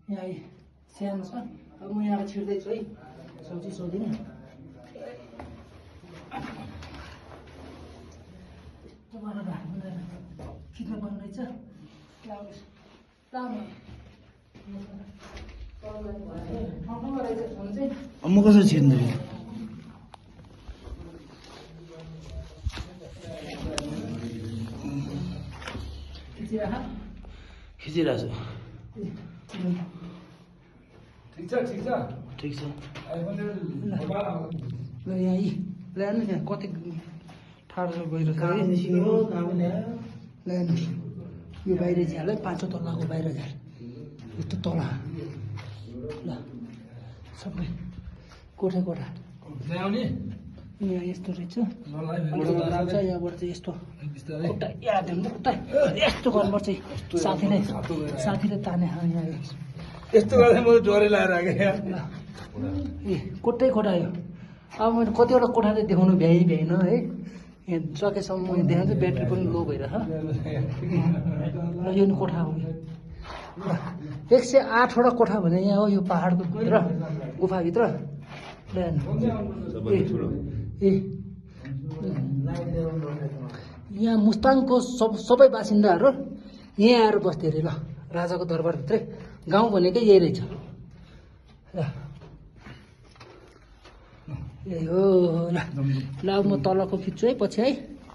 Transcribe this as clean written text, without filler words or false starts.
यहाँ सानो छ अब म यहाँ छिर्दैछु है सब्जी सोधिनँ यस्तो गरेर ढाक्नु खिच्नु पर्ने रहेछ म कसरी छिर्नु खिचिरहेको छु ठिक छ ल यहाँ ल्याउनु यहाँ कति ठाडो गइरहेको छ ल्याउनु यो बाहिर झ्याल है 5औं तलाको बाहिर झ्याल यस्तो तला ल सबै कोठा कोठा ल्याउने यहाँ यस्तो रहेछ लाग्छ यहाँबाट चाहिँ यस्तो उता यस्तो गर्नुपर्छ साथीले ताने यहाँ यस्तो गर्दा म डरै लाएर आएको ए कोठै कोठा यो अब मैले कतिवटा कोठा चाहिँ देखाउनु भ्याइन है यहाँ सकेसम्म म देखाउँछु ब्याट्री पनि लो भइरहेछ र यो कोठा हो 108वटा कोठा भने यहाँ हो यो पहाडको भित्र गुफाभित्र ए यहाँ मुस्ताङको सबै बासिन्दाहरू यहाँ आएर बस्थे अरे ल राजाको दरबारभित्रै गाउँ भनेकै यही रहेछ यही हो ल अब म तलको खिच्छु है पछि है